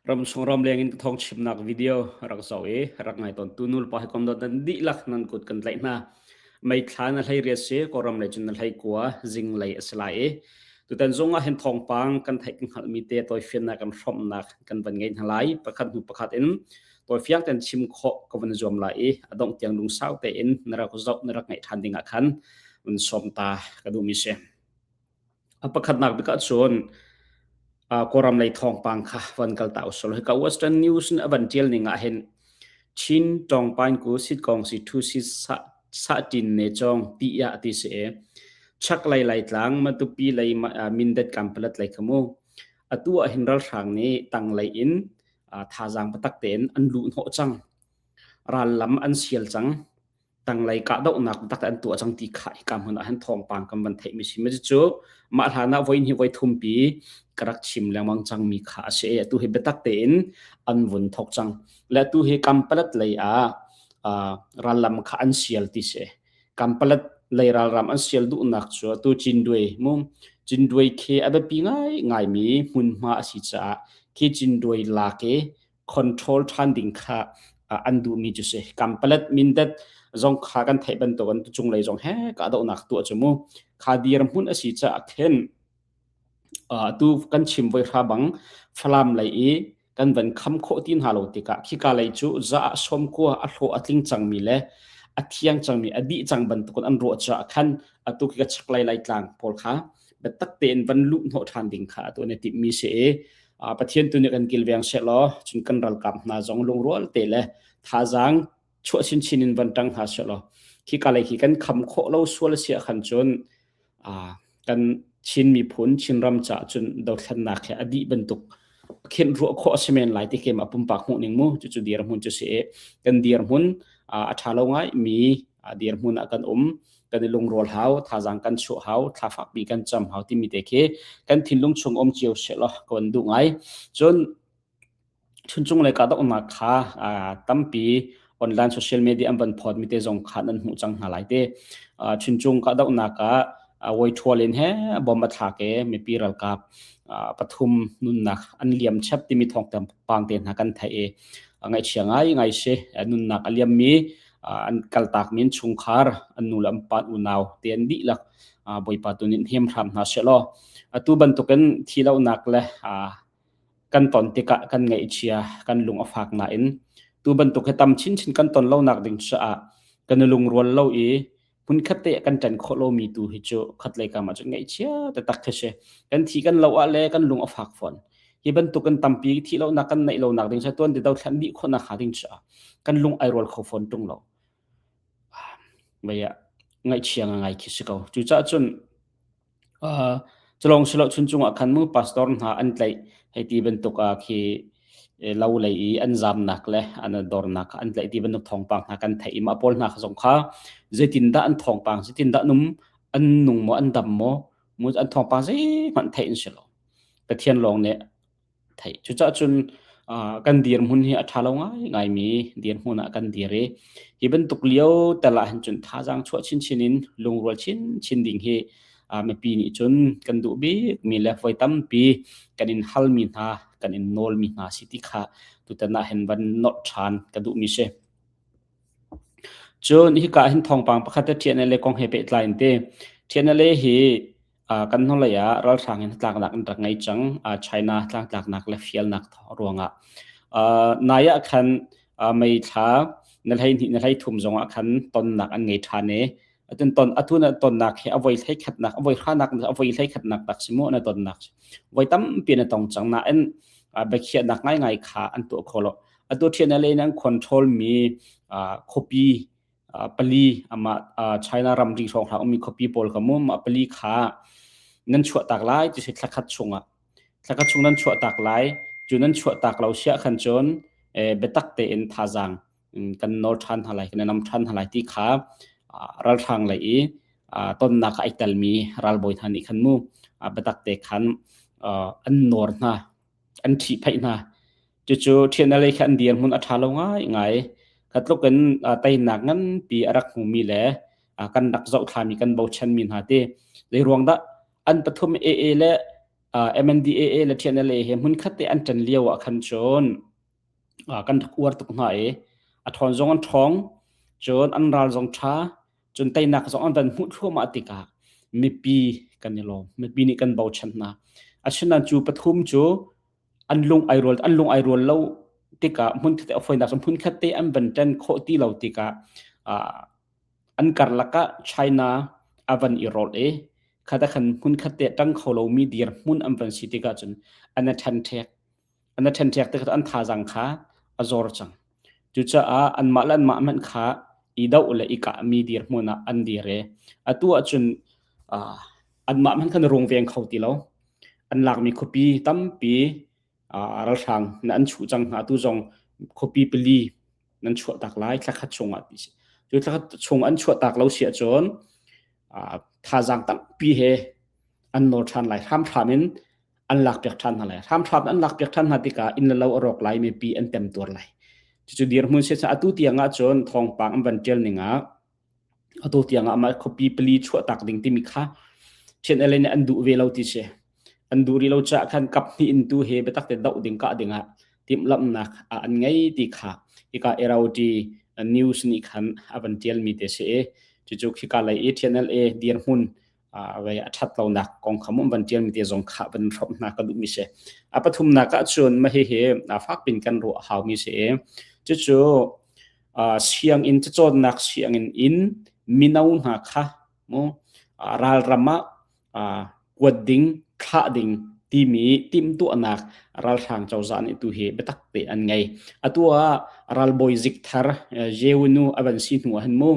Ramsung ramleng in ka thawng chimnak video rak zoh i rak ngai tawn tu nulepa hi kom dot nan dihlak nan kut kan tlaih hna. Mei thla na hlei riat si Kawlram lei cun na hlei kua zing lei a si lai i tutan zong ah hin thawngpang kan theih kan hngalhmi te tawifiannak kan hrawmhnak kan van ngei hna lai. Pakhat hnu pakhat in tawifiang ten chim khawh ka van zuam lai i a dongh tiang lungsau tein na rak zoh na rak ngaih ṭhan ding ah khan van sawm ta ka duhmi si. A pakhatnak bik ahcun Kawlram lei thawngpang kha van kal ta usulaw. Hika Western News nih a van ṭial ning ahhin Chin Tawngpain ku sitkong si thu si sahṭin ne cawng ti ah ti si i chaklei Laitlang Matupi lei Mindat Kanpalet lei kha mu. Atu ahhin ralhrang nih tanglei in thazaang biatak tein an luhhnawh cang. Rallam an sial cang. Tanglei kahdohnak tak an tuah cang ti kha hika hmun ah hin thawngpang kan van theih mi si. Cucu mah hlan ah voi hi voi thumpi ka rak chim lengmang cang mi kha a si. Atu hi biatak tein an vun thok cang. Le atu hi Kampalat lei ah rallam kha an sial ti si. Kampalat lei ralram an sial duhnak cu atu Cinduai mu Cinduai khi a biapi ngai ngai mi hmunhma a si caah khi Cinduai lak i control ṭhan ding kha an duhmi cu si. Kampalet Mindat zong kha kan theih bantuk an cunglei zong he kahdohnak tuah cu mu. Kha dirhmun a si caah khin tu kan chim voi hra bang Falam lei i kan van kham khawh ti hna lo tikah khika lei cu za ah sawm kua a hlawh a tling cangmi le a thiang cangmi a dih cang bantukin an ruah caah khan atu khi ka chaklei lai tlang pawl kha biatak tein van luh hnawh ṭhan ding kha atu an i timhmi si i Pathian tu nih kan kilveng sehlaw cun kan ralkap hna zong lungrual te le thazaang chuah chinchin in van ṭang hna sehlaw khika lei khi kan kham khawh lo sual a si ahkhan cun kan Chin miphun Chinram caah cun dothlennak he a dih bantuk khin ruah khawh a si men lai ti keimah pumpak hmuh ning mu cucu dirhmun cu si i kan dirhmun a ṭha lo ngai mi dirhmun ah kan um. Kan i lungrual hau, thazaang kan chuah hau, thla fakpi kan cam hau timi te khi kan thinlung chung um cio sehlaw ka van duh ngai. Cun chuncung le kahdohnak kha tampi online social media an van phawt mi te zong kha nan hmuh cang hna lai te. Chuncung kahdohnak ah voi thual in he bom a thlak i mipi ralkap pathum nunnak an liam chap timi thawng pang te hna kan theih i ngaihchia ngai ngai si. Nunnak a liam mi an kaltak mi an chungkhar an nu le an pa unau te an dihlak Bawipa tu nih hnem hram hna sehlaw atu bantukin thi lonak le kan ton tikah kan ngaihchia kan lung a fak nain tu bantuk hi tam chinchin kan ton lonak ding caah kan i lungrual lo i hmunkhat te kan ṭan khawh lomi tu hi cu khatlei kam ah cun ngaihchia taktak khi si. Kan thi kan lo ah le kan lung a fak fawn. Hi bantuk kan tampi thi lonak kan neih lonak ding sa tuan ti dothlan dih khawhnak hnga ding caah kan lung ai rual kho fawn ṭung lo. Vei ah ngaihchia ngai khi si ko. Cucaah cun Culawng si lo chuncung ah khan mu pastor hna an tlaih hei ti bantuk ah khi lo lei i an zamnak le an dornak an tlaih ti bantuk thawngpang hna kan theih i mah pawl hna zong kha zeitindah an thawngpang zeitindah num an nung maw an dam maw mu an thawngpang zeihmanh theih an si lo. Pathian lawng nih theih. Cucaah cun kan dirhmun hi a ṭha lo ngaingaimi dirhmun ah kan dir i hi bantuk lio tal ah hin cun thazaang chuah chinchin in lungrual chinchin ding hi mipi nih cun kan duh bikmi le voi tampi kan in halmi hna, kan in nawlmi hna si ti kha tutan ah hin van nolh ṭhan ka duhmi si. Cun hika ah hin thawngpang pakhat te TNLA kong he pehtlai in ti. TNLA hi Kan hnulei ah ralhrang in tlaknak an rak ngei cang. China tlangtlaknak le fialnak ruangah. Nai ah khan May thla na 12 na 13 zong ah khan tonnak an ngei ṭhan i atun ton atu na tonnak hi a voi hlei khatnak a voi hranak a voi hlei khatnak tak si mu na tonnak voi tampi na tong cang nain biakhiahnak ngaingai kha an tuah kho lo. Atu TNLA in an control mi khuapi pali amah China ramri hrawnghrang ummi khuapi pawl kha mu mah pali kha nan chuahtak lai ti si thlakhat chungah thlakhat chung nan chuahtak lai cu nan chuahtak lo siah khan cun biatak tein thazaang kan nawl ṭhan hna lai kan nam ṭhan hna lai ti kha ralhrang lei i tonnak ai telmi ralbawi hna nih khan mu biatak te khan an nawr hna an ṭhihphaih hna. Cucu TNLA khi an dirhmun a ṭha lo ngaingai. Kha tluk in teinak nganpi a rak hmumi le kan rak zohthlami kan bochanmi hna ti. Zei ruang dah an pathum AA le MNDAA le TNLA he hmunkhat te an ṭan lio ah khan cun kan rak uar tuk hna i a ṭhawn zong an ṭhawng, cun an ral zong ṭha, cun teinak zong an van hmuh thluahmah tikah mipi kan i lawm. Mipi nih kan bochan hna. Asinain cu pathum cu an lung ai rual an lung ai rual lo tikah hmunkhat a fawinak cu hmunkhat te an van ṭan khawh ti lo tikah an karlak ah China a van i rawlh i khata khan hmunkhat te ṭang kho lomi dirhmun an van si tikah cun an i ṭhenṭhek. An i ṭhenṭhek tikah an thazaang kha a zor cang. Cucaah anmah le anmah hmanh kha i doh le i kahmi dirhmun ah an dir i atu ahcun anmah hmanh khan rungveng kho ti lo. An lakmi khuapi tampi ralhrang na an chuh cang hna. Atu zong khuapi pali nan chuah tak lai thla khat chungah ti si. Cu thla khat chung an chuah tak lo si ahcun thazaang tampi he an nawl ṭhan lai. Hramhram in an lakpiak ṭhan hna lai. Hramhram an lakpiak ṭhan hna tikah inn le lo a rawk lai, mipi an temtuar lai. Cucu dirhmun si atu tiang ah cun thawngpang an van ṭial ning ah atu tiang ah mah khuapi pali chuah tak ding timi kha TNLA nih an duh ve lo ti si. An duh rih lo caah khan kap hnih in tu he biatak te doh ding kah ding ah timhlamhnak an ngei ti kha hika Irrawaddy news nih khan a van ṭialmi te si i cucu khika lei i TNLA dirhmun vei a ṭhat lonak kong kha mun van ṭialmi te zong kha van hrawmh hna ka duhmi si. A pathumnak ah cun mah hihi fak pin kan ruah a haumi si i cucu sianginn cacawnnak sianginn in mino hna kha mu ralram ah kuat ding thlah ding timi timhtuahnak ralhrang cozah nih tu hi biatak te an ngei. Atu ah ralbawi zik thar Jewinu a van si hnu ah hin mu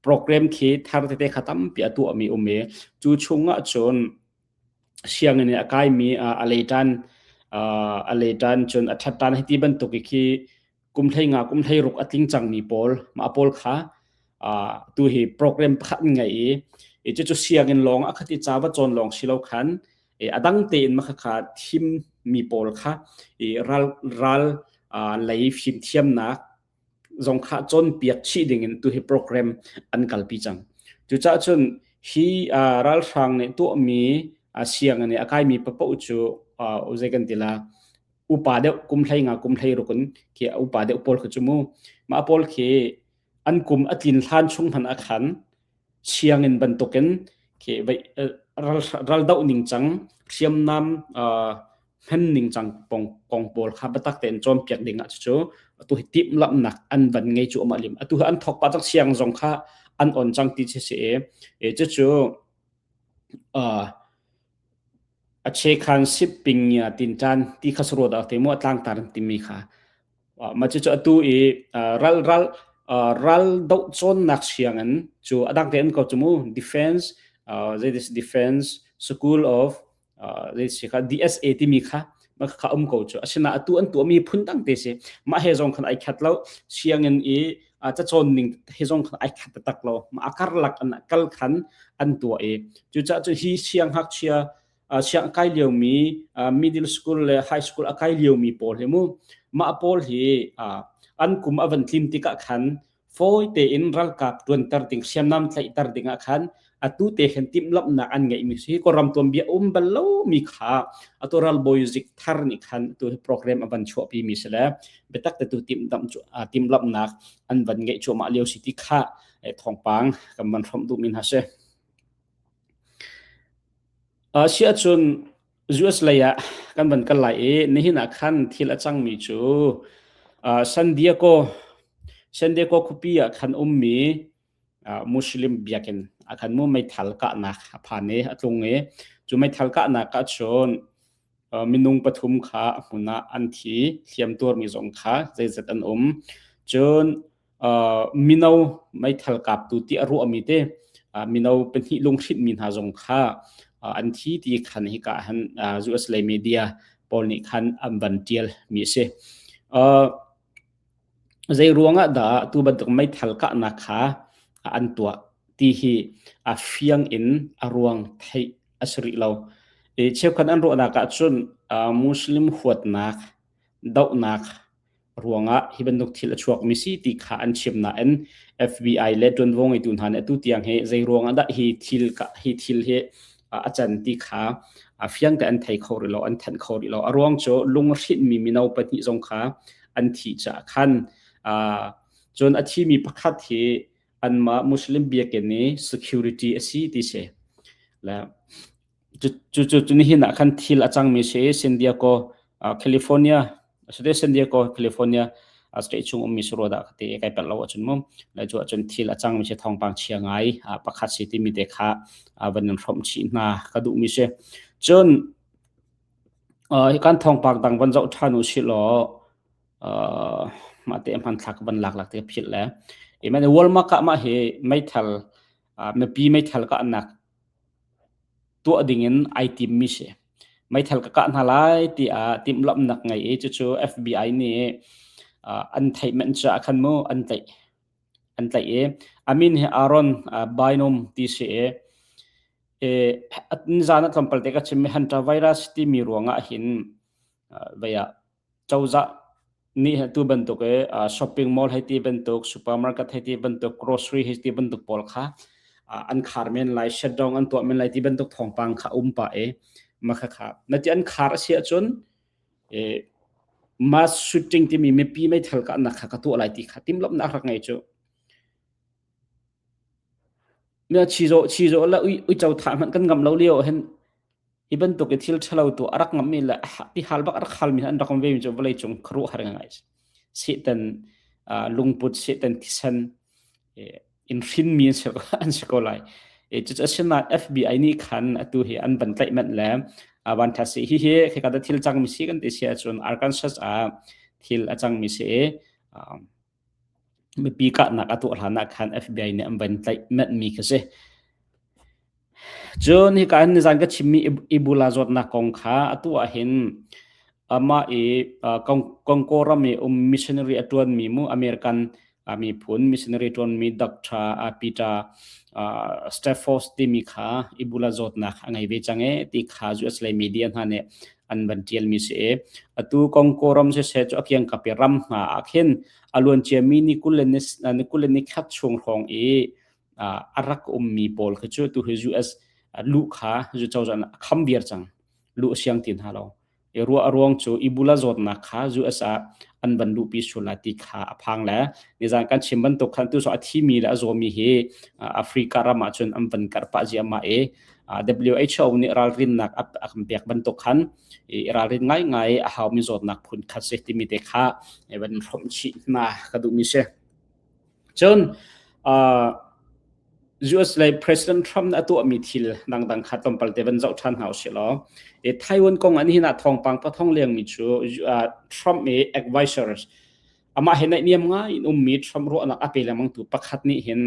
program khi thar tete kha tampi a tuahmi um i cu chungah cun sianginn i a kaimi a leitan a leitan cun a ṭhattan hiti bantuk i khi kum hlei nga kum hlei ruk a tling cangmi pawl mah pawl kha tu hi program pakhat an ngei i cucu sianginn lawng a khati ca va cawn lawng si lo khan a dang tein mah kha thim mi pawl kha i ral ral lei fimthiamnak zong kha cawnpiak chih ding in tu hi program an kalpi cang. Cucaah cun hi ralhrang nih tuahmi sianginn i a kaimi papoh cu zei kan ti la upa deuh kum hlei nga kum hlei ruk in khi upa deuh pawl kha cu mu mah pawl khi an kum a tlin hlan chung hmanh ah khan sianginn bantukin khi ral ral doh ning cang hriamnam hman ning cang kong pawl kha biatak tein cawnpiak ding ah cucu atu hi timhlamhnak an van ngei cu amah lim atu hi an thok pah cang siang zong kha an on cang ti si i cucu a chekhan sip ping tin tan ti kha suruat ah te mu tlangtar timi kha Mah cucu atu i ral ral ral doh cawnnak sianginn cu a dang tein ko cu mu defense zei defense school of zei si kha DSA timi kha mah kha um ko cu asina atu an tuahmi phun dang te si mah he zong khan ai khat lo sianginn i cacawn ning he zong khan ai khat tak lo mah a karlak an kal khan an tuah i cucaah cu hi siangngakchia siang kai liomi middle school le high school a kai liomi pawl hi mu mah pawl hi an kum a van tlin tikah khan fawi tein ralkap tuanter ding hriamnam tlaihter ding ah khan atu te khan timhlamhnak an ngeihmi si ko ram tuanbia um bal lo mi kha atu ralbawi zik thar nih khan tu program a van chuahpi mi si le biatak te tu timhdam timhlamhnak an van ngeih cuahmah lio si ti kha thawngpang kan van hrawmh duh mi hna si. Asiahcun US lei ah kan van kal lai i nihin ah khan thil a cangmi cu San Diego San Diego khuapi ah khan ummi Muslim biakinn ah khan mu meithal kahnak a phan i a tlung i cu meithal kahnak ah cun minung pathum kha a hmun ah an thi hliamtuarmi zong kha zeizat an um. Cun mino meithal kaptu ti a ruahmi te mino pahnih lunghrinhmi hna zong kha an thi ti khan hika han US lei media pawl nih khan an van tial mi a si. Zei ruangah dah tu bantuk meithal kahnak kha an tuah ti hi a fiang in a ruang theih a si rih lo. I cheukhat an ruahnak ah cun Muslim huatnak dohnak ruangah hi bantuk thil a chuakmi si ti kha an chim nain FBI le ṭuanvo ngeitu hna nih atu tiang hi zei ruangah dah hi thil hi thil hi a can ti kha Fiang te an thei kho rih lo, an thanh kho rih lo. A ruang cu lunghrinhmi mino pahnih zong kha an thih caah khan cun a thimi pakhat hi anmah Muslim biakinn i security a si ti si. Le cu cu nihin ah khan thil a cangmi si San Diego, California, Sute San Diego, California state chung ummi si rua dah ka ti kai palh lo ahcun mu. Le cu ahcun thil a cangmi si thawngpang chia ngai pakhat si timi te kha van in hrawmh chih hna ka duhmi si. Cun hi kan thawngpang dang van zoh ṭhan u sih law mah te hmanthlak van lak lak te philh le i man Walmart ah mah hi meithal mipi meithal kahnak tuah dingin ai timmi si. Meithal ka kah hna lai tiah timhlamhnak ngei i cucu FBI nih an theih manh caah khan mu an tlaih. An tlaih i a min hi Aaron Bynum ti si i nizan ah tlawmpal te ka chimmi Hunter virus timi ruangah hin vei ah cozah nih tu bantuk i shopping mall hei ti bantuk supermarket hei ti bantuk grocery hei ti bantuk pawl kha an khar men lai shutdown an tuah men lai ti bantuk thawngpang kha um pah i makha kha na ti an khar a si ahcun mass shooting timi mipi meithal kahnak kha ka tuah lai ti kha timhlamhnak rak ngei cu chizaw chizaw la uico thah hmanh kan ngam lo lio hin Hi bantuk i thil ṭhalo tu a rak ngammi le ti hal bak a rak halmi an rak um ve mi cu vawleicung khuaruahhar ngai Satan lungput Satan thisen in hrinmi an si an si ko lai. Cucu asinain FBI nih khan atu hi an van tlaih manh le van ṭha si hi hi khika da thil cangmi si kan ti si ahcun Arkansas ah thil a cangmi si i mipi kahnak a tuah hlan ah khan FBI nih an van tlaih manhmi khi si. Cun hika hin nizan ka chimmi Ebola zawtnak kong kha atu ah hin amah i Congo ram i um missionary a ṭuanmi mu American miphun missionary ṭuanmi Dr. Peter Stafford timi kha Ebola zawtnak a ngei ve cang e ti kha US lei media hna nih an van ṭialmi si i atu Congo ram siseh cu a kiangkap i ram hna ah khin a luanciami ni 20 le ni 20 le ni khat chung hrawng i a rak ummi pawl khi cu tu hi US luh kha zu cozah a kham viar cang luh siang ti hna lo i ruah a ruang cu Ebola zawtnak kha US ah an van luhpi sual lai ti kha a phang le nizan kan chim bantuk khan tu so a thimi le a zawmi hi Africa ram ah cun an van karh pah ziahmah i WHO nih ralrinnak a kan pek bantuk khan i ralrin ngaingai a haumi zawtnak phun khat si timi te kha van hrawmh chih hna ka duhmi si. Cun US lei President Trump nih a tuahmi thil dangdang kha tlawmpal te van zoh ṭhan hna usih law Taiwan kong ah nihin ah thawngpang pathawng lengmi cu Trump i advisors amah he naihniam ngai in ummi Trump ruahnak a pe lengmang tu pakhat nih hin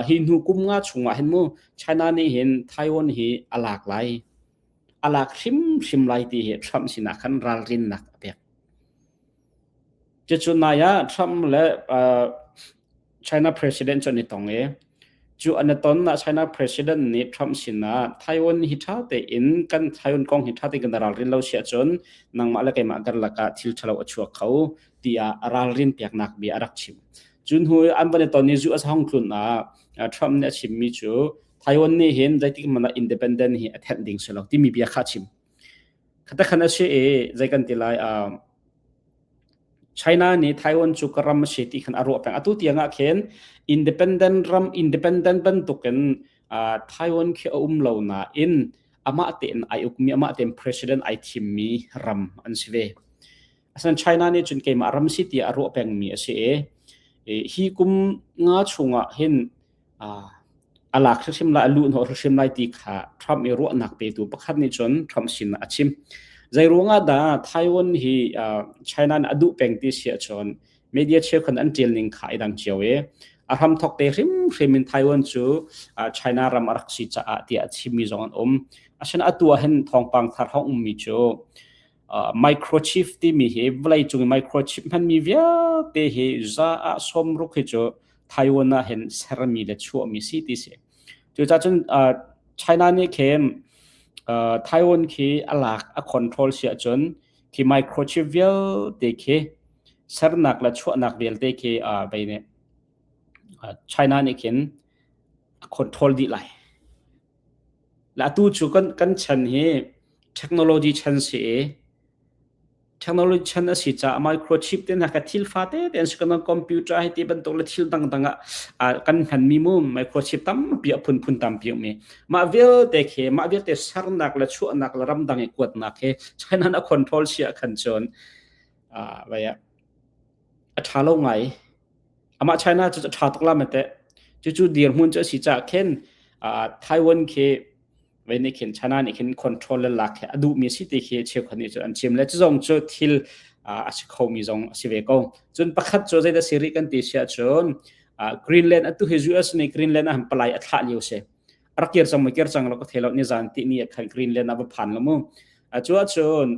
hi hnu kum nga chungah hin mu China nih hin Taiwan hi a lak lai a lak hrimhrim lai ti hi Trump sinah khan ralrinnak a pek. Cucu nai ah Trump le China president cu an i tong i cu an i ton ah China president nih Trump sinah Taiwan hi ṭha tein kan Taiwan kong hi ṭha tein kan ralrin lo si ahcun nangmah le keimah karlak ah thil ṭhalo a chuak kho tiah ralrin peknak bia a rak chim. Cu hnu an van i ton i US hong tlun ah Trump nih a chimmi cu Taiwan nih hin zeitik hmanh ah independent hi a thenh ding si lo timi bia kha a chim. Khatakhan a si i zei kan ti lai China nih Taiwan cu ka ram a si ti khan a ruah peng. Atu tiang ah khin independent ram independent bantukin Taiwan khi a um lo nain amah tein ai ukmi amah tein president ai thimmi ram an si ve. Asinain China nih cun keimah ram si tiah a ruah pengmi a si i hi kum nga chungah hin a lak hrimhrim lai, a luhhnawh hrimhrim lai ti kha Trump i ruahnak petu pakhat nih cun Trump sin ah a chim. Zei ruangah dah Taiwan hi China nih a duh peng ti si ahcun media cheukhat an ṭial ning kha i dang cio i a hramthawk te hrimhrim in Taiwan cu China ram a rak si caah tiah a chimmi zong an um. Asinain atu ah hin thawngpang thar hong ummi cu microchip timi hi vawleicung i microchip hmanmi vialte hi za ah 60 hi cu Taiwan ah hin sermi le chuahmi si ti si. Cucaah cun China nih khin Taiwan khi a lak a control si ahcun khi microchip vialte khi sernak le chuahnak vialte khi vei nih China nih khin a control dih lai. Le atu cu kan chan hi Technology chan si i technology chan a si caah microchip te hna kha thil fate te an si ko computer hei ti bantuk le thil dangdang ah kan hmanmi mu microchip tampi a phunphun tampi um i mah vialte khi mah vialte sernak le chuahnak le ramdang i kuatnak hi China a control si ah khan cun vai a ṭha lo ngai. Amah China cu a ṭha tuk la mate. Cucu dirhmun cu a si caah khin Taiwan khi vei nih khin China nih khin control le lak khi a duhmi si ti khi cheukhat nih cun an chim le cu zong cu thil a si khomi zong a si ve ko. Cun pakhat cu zeidah si rih kan ti si ahcun Greenland atu hi US nih Greenland ah palai a thlah lio si. A rak kir cang maw kir cang lo ka thei lo ni zan ti ni ah khan Greenland ah va phan lo mu. Cu ahcun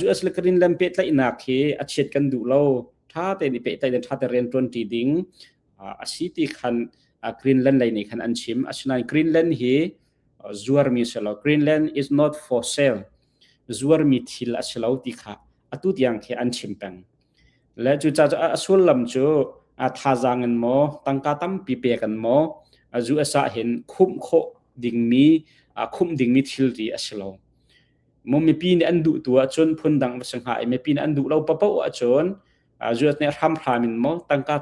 US le Greenland pehtlaihnak hi a chiat kan duh lo. Ṭha tein i pehtlaih le ṭha tein rian ṭuanṭi ding a si ti khan Greenland lei nih khan an chim. Asinain Greenland hi zuarmi si lo. Greenland is not for sale. Zuarmi thil a si lo ti kha atu tiang khi an chim peng. Le cucaah a sullam cu a thazaang in maw, tangka tampi pek in maw, US ah hin khumh khawh dingmi, khumh dingmi thilri a si lo. Maw mipi nih an duh tu ahcun phundang va si hnga i mipi nih an duh lo paoh ahcun US nih hramhram in maw tangka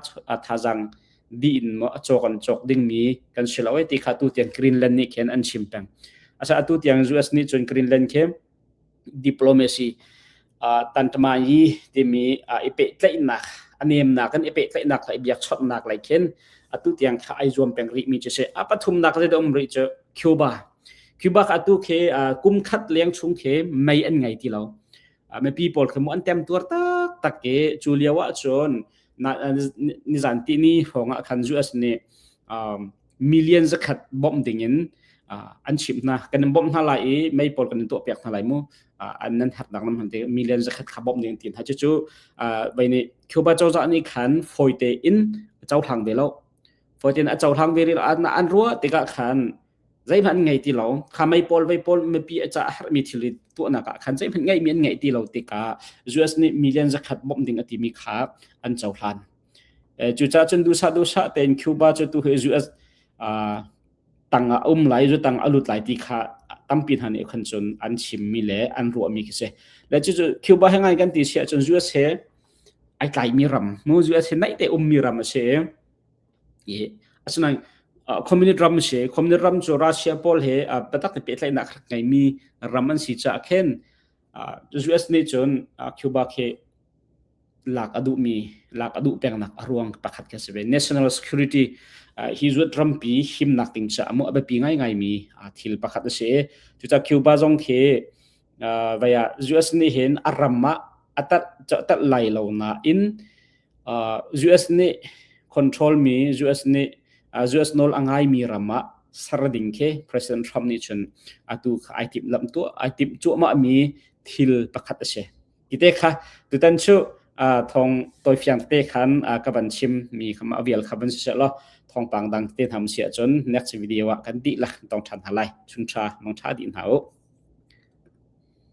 thazaang dih in maw a cawk an cawk dingmi kan si lo ai ti kha tu tiang Greenland nih khin an chim peng. Asa atu tiang US nih cun Greenland khi diplomacy tantamayi timi i pehtlaihnak a nemnak in i pehtlaihnak le i biakchawnhnak lei khin atu tiang kha ai zuam peng rih mi cu si. A pathumnak zei dah um rih cu Cuba. Cuba kha atu khi kum khat leng chung khi mei an ngei ti lo. Mipi pawl khi mu an temtuar taktak i cu lio ahcun nizan tihni hrawng ah khan US nih million zakhat bawmh ding in an chimh hna. Kan in bawmh hna lai i mei pawl kan in tuahpiak hna lai mu. An nan herhnak nan hman te million zakhat kha bawmh ding ti hna. Cucu vei nih Cuba cozah nih khan fawite in a cohlang ve lo. Fawite in a cohlang ve rih lo. An ruah tikah khan zeihmanh an ngei ti lo. Kha mei pawl vei pawl mipi a ca a herhmi thil tuahnak ah khan zeihmanh ngeihmi an ngeih ti lo tikah US nih million zakhat bawmh ding a timi kha an cohlan. Cucaah cun duhsah duhsah tein Cuba cu tu hi US tang ah um lai, zu tang a lut lai ti kha tampi hna nih khan cun an chimmi le an ruahmi khi si. Le cucu Cuba he ngai kan ti si ahcun US he ai tlaimi ram, mu US he naih te ummi ram a si. I asinain communist ram si communist ram cu Russia pawl he biatak te pehtlaihnak rak ngeimi ram an si caah khin US nih cun Cuba khi lak a duhmi lak a duh pengnak a ruang pakhat khi a si ve. National security hi zuat rampi himnak ding caah mu a biapi ngaingaimi thil pakhat a si. Cucaah Cuba zong khi vai ah US nih hin a ram ah a tat lai lo nain US nih control mi US nih US nawl a ngaimi ram ah ser ding khi President Trump nih cun atu kha ai timh lam tuah ai timh cuahmah mi thil pakhat a si. Tite kha tutan cu thong toifiang te khan ka van chim mi kha ma vial kha van si law thawngpang dang te hna si ahcun next video ah kan dihlak tong ṭhan hna lai. Chun ṭha mang ṭha dih hna u.